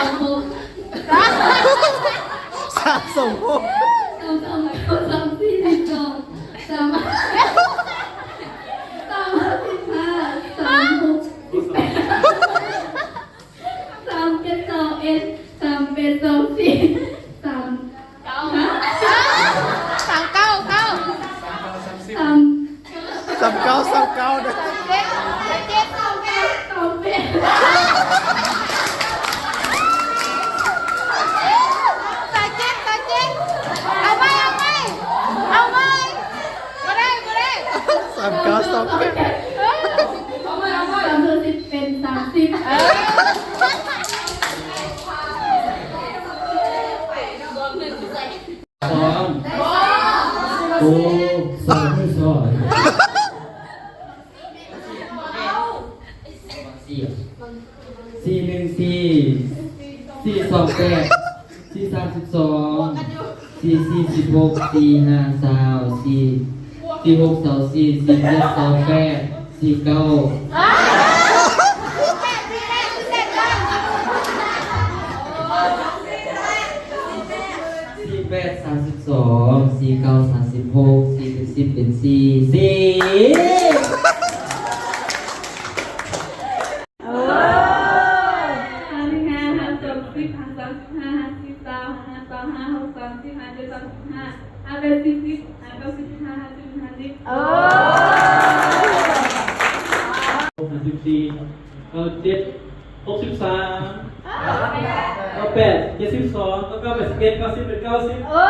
ສາມສອງຫົກ ສາມສອງຫົກ ສາມສອງເກົ້າ ສາມສີ່ສິບສອງ ສາມຫ້າ ສາມຫ້າສິບຫ້າ ສາມຫົກສິບແປດ ສາມເຈັດຊາວເອັດ ສາມແປດຊາວສີ່ ສາມ ເກົ້າ ຮະ ສາມເກົ້າ ເກົ້າ ສາມ ສາມເກົ້າ ສາມເກົ້າເດີ ສາມເຈັດ ສາມເຈັດ ສາມແປດ ສາມແປດ ສາມເຈັດ ສາມເຈັດ ເອົາໃໝ່ ເອົາໃໝ່ ເອົາໃໝ່ ບໍ່ໄດ້ ບໍ່ໄດ້ ສາມເກົ້າ ສາມແປດ ສາມສິບ ເປັນສາມສິບ ເອີ ສອງ ໂອ້ ສອງ ສອງ ສີ່ ສີ່ໜຶ່ງສີ່ ສີ່ສອງແປດ ສີ່ສາມສິບສອງ ສີ່ສີ່ສິບຫົກ ສີ່ຫ້າຊາວ ສີ່ສີ່ຫົກຊາວສີ່ ສີ່ເຈັດຊາວແປດ ສີ່ເກົ້າ ສີ່ແປດສາມສິບສອງ ສີ່ເກົ້າສາມສິບຫົກ ສີ່ເປັນສິບເປັນສີ່ ສີ່ ໂອ້ ຫ້າສິບຫ້າ ຫ້າສອງສິບ ຫ້າສາມສິບຫ້າ ຫ້າສີ່ຊາວ ຫ້າຫ້າຊາວຫ້າ ຫົກສາມສິບ ຫ້າເຈັດສາມສິບຫ້າ ຫ້າແປດສີ່ສິບ ຫ້າເກົ້າສີ່ສິບຫ້າ ຫ້າສິບຫ້າສິບ ໂອ້ ຫົກສິບສີ່ ເກົ້າເຈັດ ຫົກສິບສາມ ເກົ້າແປດ ເຈັດສິບສອງ ເກົ້າເກົ້າ ແປດສິບເອັດ ເກົ້າສິບ ເປັນເກົ້າສິບ ໂອ້